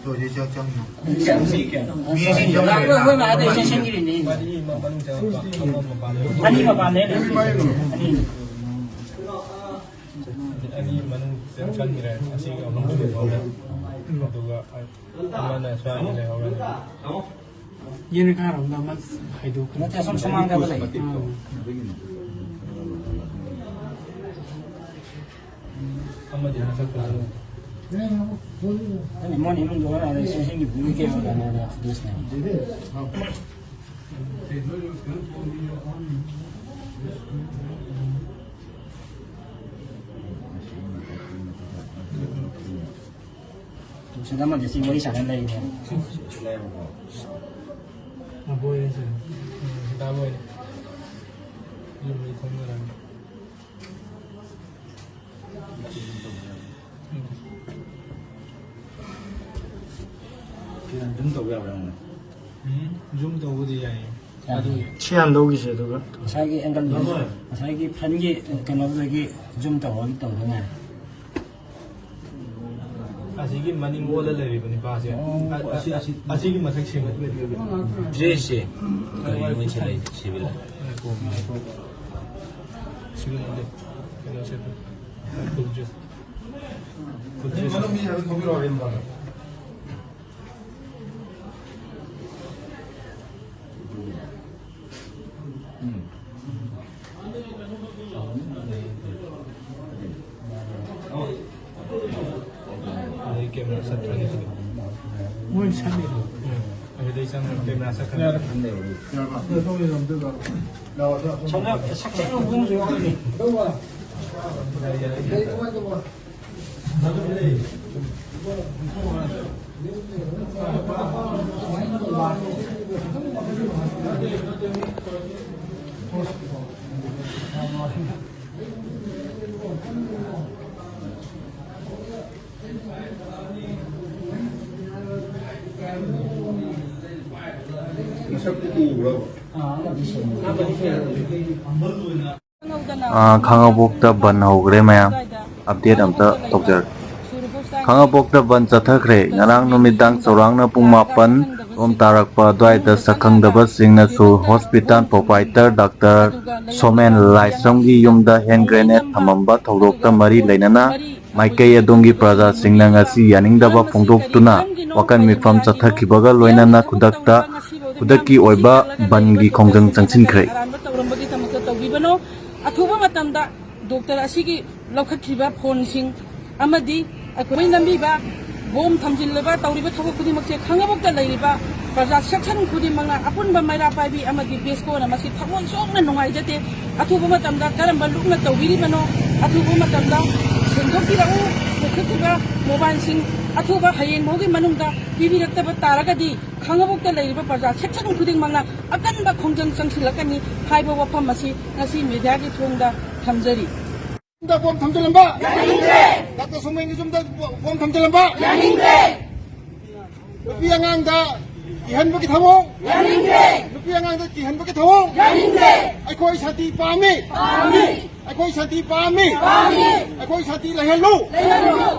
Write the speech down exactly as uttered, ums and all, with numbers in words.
ꯂꯣꯏꯔꯦ, ꯆꯥꯛ ꯆꯪꯉꯣ꯫ ꯃꯤ ꯑꯅꯤ ꯆꯪꯈ꯭ꯔꯦ꯫ ꯑꯩꯈꯣꯏ ꯃꯥꯗ ꯏꯁꯇꯦꯁꯟꯒꯤꯗꯨꯅꯤ꯫ ꯑꯅꯤ ꯃꯄꯥꯟꯗ꯫ ꯑꯅꯤ꯫ ꯑꯅꯤ ꯃꯅꯨꯡ ꯆꯪꯈ꯭ꯔꯦ꯫ ꯑꯁꯤꯒ ꯑꯍꯨꯝ ꯁꯨꯍꯧꯔꯦ꯫ ꯑꯗꯨꯒ ꯑꯃꯅ ꯁ꯭ꯋꯥꯏꯗ ꯂꯩꯍꯧꯔꯅꯤ꯫ ꯌꯦꯟ ꯈꯔ ꯑꯃꯅ ꯑꯃ ꯍꯥꯏꯗꯣꯛꯈ꯭ꯔꯦ꯫ ꯅꯠꯇꯦ, ꯑꯁꯣꯝ ꯁꯨꯃꯥꯡꯗ ꯑꯃ ꯂꯩ꯫ ꯑꯥ꯫ ꯑꯃꯗꯤ ꯃꯊꯛꯇ ꯂꯩ꯫ ꯃꯣꯏꯅ ꯏꯃꯨꯡꯗ ꯍꯣꯠꯅꯔꯦ, ꯁꯤ ꯏꯁꯤꯡꯒꯤ ꯄꯨꯔꯤ ꯀꯩꯅꯣ ꯇꯧꯅꯔꯦ, ꯐꯨꯗꯣꯁꯅꯦ꯫ ꯁꯤꯗ ꯑꯃꯗꯤ ꯁꯤ ꯋꯥꯔꯤ ꯁꯥꯟꯅ ꯂꯩꯔꯤꯅꯦ꯫ ꯑꯕꯣꯏ ꯍꯥꯏꯁꯦ꯫ ꯎꯝ, ꯗꯥ ꯕꯣꯏꯅꯦ꯫ ꯌꯨꯝꯗ ꯊꯣꯡꯅꯔꯝꯅꯤ꯫ ꯎꯝ꯫ ꯁꯤꯅ ꯖꯨꯝ ꯇꯧꯕ ꯌꯥꯕ꯭ꯔꯥ ꯌꯦꯡꯉꯨꯅꯦ꯫ ꯎꯝ, ꯖꯨꯝ ꯇꯧꯕꯗꯤ ꯌꯥꯏꯌꯦ꯫ ꯌꯥꯏꯌꯦ꯫ ꯑꯗꯨ ꯁꯤ ꯍꯥꯟꯅ ꯂꯧꯈꯤꯁꯦ, ꯑꯗꯨꯒ꯫ ꯉꯁꯥꯏꯒꯤ ꯑꯦꯡꯒꯜꯗꯨ, ꯉꯁꯥꯏꯒꯤ ꯐ꯭ꯔꯟꯒꯤ ꯀꯩꯅꯣꯗꯨꯗꯒꯤ ꯖꯨꯝ ꯇꯧꯔꯒ ꯇꯧꯗꯧ ꯉꯥꯏꯔꯦ꯫ ꯑꯁꯤꯒꯤ ꯃꯅꯤꯡ ꯑꯣꯜꯂ ꯂꯩꯔꯤꯕ ꯅꯤꯄꯥꯁꯦ꯫ ꯑꯣ, ꯑ-, ꯑꯁꯤ, ꯑꯁꯤ꯫ ꯑꯁꯤꯒꯤ ꯃꯊꯛ ꯁꯦꯡꯕ꯫ ꯗ꯭ꯔꯦꯁꯁꯦ ꯀꯔꯤꯅꯣ ꯁꯦꯠꯂꯛꯏ? ꯁꯤꯚꯤꯜ꯫ ꯁꯤꯚꯤꯜ ꯅꯠꯇꯦ꯫ ꯀꯩꯅꯣ ꯁꯦꯠꯄ꯫ ꯐꯨꯜ ꯗ꯭ꯔꯦꯁ꯫ ꯐꯨꯜ ꯗ꯭ꯔꯦꯁ꯫ ꯃꯅꯨꯡ ꯃꯤ ꯍꯥꯏꯕ ꯊꯣꯛꯄꯤꯔꯛꯑꯣ, ꯌꯨꯝꯗ꯫ ꯎꯝ꯫ ꯑꯗꯩ ꯀꯦꯃꯦꯔꯥ ꯁꯠꯈ꯭ꯔꯅꯤ ꯁꯤꯗ꯫ ꯃꯣꯏꯅ ꯁꯠꯂꯤꯔꯣ? ꯎꯝ꯫ ꯑꯗꯨꯗꯩ ꯆꯪꯉꯒ ꯀꯦꯃꯦꯔꯥ ꯁꯠꯈ꯭ꯔꯅꯤ꯫ ꯁꯣꯝꯗ ꯁꯛꯁꯦꯡ ꯍꯧꯕ ꯑꯃꯁꯨ ꯌꯥꯎꯔꯤꯅꯦ꯫ ꯃꯁꯛꯇꯤ ꯎꯕ꯭ꯔꯕ? ꯑꯥ, ꯈꯥꯡꯉꯕꯣꯛꯇ ꯕꯟ ꯍꯧꯈ꯭ꯔꯦ ꯃꯌꯥꯝ꯫ ꯑꯞꯗꯦꯠ ꯑꯝꯇ ꯇꯧꯖꯔꯛꯀꯦ꯫ ꯁꯨꯔꯕ ꯈꯥꯡꯉꯕꯣꯛꯇ ꯕꯟ ꯆꯠꯊꯈ꯭ꯔꯦ꯫ ꯉꯔꯥꯡ ꯅꯨꯃꯤꯗꯥꯡ ꯆꯧꯔꯥꯛꯅ ꯄꯨꯡ ꯃꯥꯄꯟ ꯔꯣꯝ ꯇꯥꯔꯛꯄ ꯑꯗꯨꯋꯥꯏꯗ ꯁꯛꯈꯪꯗꯕꯁꯤꯡꯅꯁꯨ ꯍꯣꯁꯄꯤꯇꯥꯜ ꯄ꯭ꯔꯣꯄꯥꯏꯇꯔ ꯗꯥꯛꯇꯔ ꯁꯣꯃꯦꯟ ꯂꯥꯏꯁ꯭ꯔꯝꯒꯤ ꯌꯨꯝꯗ ꯍꯦꯟ ꯒ꯭ꯔꯦꯅꯦꯗ ꯊꯝꯃꯝꯕ ꯊꯧꯗꯣꯛꯇ ꯃꯔꯤ ꯂꯩꯅꯅ ꯃꯥꯏꯀꯩ ꯑꯗꯣꯝꯒꯤ ꯄ꯭ꯔꯖꯥꯁꯤꯡꯅ ꯉꯁꯤ ꯌꯥꯅꯤꯡꯗꯕ ꯐꯣꯡꯗꯣꯛꯇꯨꯅ ꯋꯥꯀꯟ ꯃꯤꯐꯝ ꯆꯠꯊꯈꯤꯕꯒ ꯂꯣꯏꯅꯅ ꯈꯨꯗꯛꯇ ꯈꯨꯗꯛꯀꯤ ꯑꯣꯏꯕ ꯕꯟꯒꯤ ꯈꯣꯡꯖꯪ ꯆꯪꯁꯤꯟꯈ꯭ꯔꯦ꯫ ꯑꯔꯥꯟꯕ ꯇꯧꯔꯝꯕꯒꯤꯗꯃꯛꯇ ꯇꯧꯕꯤꯕꯅꯣ꯫ ꯑꯊꯨꯕ ꯃꯇꯝꯗ ꯗꯣꯛꯇꯔ ꯑꯁꯤꯒꯤ ꯂꯧꯈꯠꯈꯤꯕ ꯐꯣꯟꯁꯤꯡ ꯑꯃꯗꯤ ꯑꯩꯈꯣꯏ ꯅꯝꯕꯤꯕ ꯕꯣꯝ ꯊꯝꯖꯤꯜꯂꯕ ꯇꯧꯔꯤꯕ ꯊꯕꯛ ꯈꯨꯗꯤꯡꯃꯛꯁꯦ ꯈꯥꯡꯉꯕꯣꯛꯇ ꯂꯩꯔꯤꯕ ꯄ꯭ꯔꯖꯥ ꯁꯦꯛꯁꯟ ꯈꯨꯗꯤꯡꯃꯛꯅ ꯑꯄꯨꯟꯕ ꯃꯩꯔꯥ ꯄꯥꯏꯕꯤ ꯑꯃꯗꯤ ꯕꯦꯁꯀꯣꯅ ꯃꯁꯤ ꯊꯃꯣꯏ ꯁꯣꯛꯅ ꯅꯨꯡꯉꯥꯏꯖꯗꯦ꯫ ꯑꯊꯨꯕ ꯃꯇꯝꯗ ꯀꯔꯝꯕ ꯂꯨꯞꯅ ꯇꯧꯕꯤꯔꯤꯕꯅꯣ, ꯑꯊꯨꯕ ꯃꯇꯝꯗ ꯁꯦꯡꯗꯣꯛꯄꯤꯔꯛꯎ꯫ ꯄꯨꯈꯠꯈꯤꯕ ꯃꯣꯕꯥꯏꯜꯁꯤꯡ ꯑꯊꯨꯕ ꯍꯌꯦꯡ ꯐꯥꯎꯒꯤ ꯃꯅꯨꯡꯗ ꯄꯤꯕꯤꯔꯛꯇꯕ ꯇꯥꯔꯒꯗꯤ ꯈꯥꯡꯉꯕꯣꯛꯇ ꯂꯩꯔꯤꯕ ꯄ꯭ꯔꯖꯥ ꯁꯦꯛꯁꯟ ꯈꯨꯗꯤꯡꯃꯛꯅ ꯑꯀꯟꯕ ꯈꯣꯡꯖꯪ ꯆꯪꯁꯤꯜꯂꯛꯀꯅꯤ ꯍꯥꯏꯕ ꯋꯥꯐꯝ ꯑꯁꯤ ꯉꯁꯤ ꯃꯦꯗꯤꯌꯥꯒꯤ ꯊꯣꯡꯗ ꯊꯝꯖꯔꯤ꯫ ꯌꯨꯝꯗ ꯕꯣꯝ ꯊꯝꯖꯤꯜꯂꯝꯕ? ꯌꯥꯅꯤꯡꯗꯦ! ꯗꯥꯛꯇꯔ ꯁꯣꯃꯦꯟꯒꯤ ꯌꯨꯝꯗ ꯕꯣꯝ ꯊꯝꯖꯤꯜꯂꯝꯕ? ꯌꯥꯅꯤꯡꯗꯦ! ꯅꯨꯄꯤ ꯑꯉꯥꯡꯗ ꯀꯤꯍꯟꯕꯒꯤ ꯊꯧꯑꯣꯡ? ꯌꯥꯅꯤꯡꯗꯦ! ꯅꯨꯄꯤ ꯑꯉꯥꯡꯗ ꯀꯤꯍꯟꯕꯒꯤ ꯊꯧꯑꯣꯡ? ꯌꯥꯅꯤꯡꯗꯦ! ꯑꯩꯈꯣꯏ ꯁꯥꯟꯇꯤ ꯄꯥꯝꯃꯤ! ꯄꯥꯝꯃꯤ! ꯑꯩꯈꯣꯏ ꯁꯥꯟꯇꯤ ꯄꯥꯝꯃꯤ! ꯄꯥꯝꯃꯤ! ꯑꯩꯈꯣꯏ ꯁꯥꯟꯇꯤ ꯂꯩꯍꯜꯂꯨ! ꯂꯩꯍꯜꯂꯨ!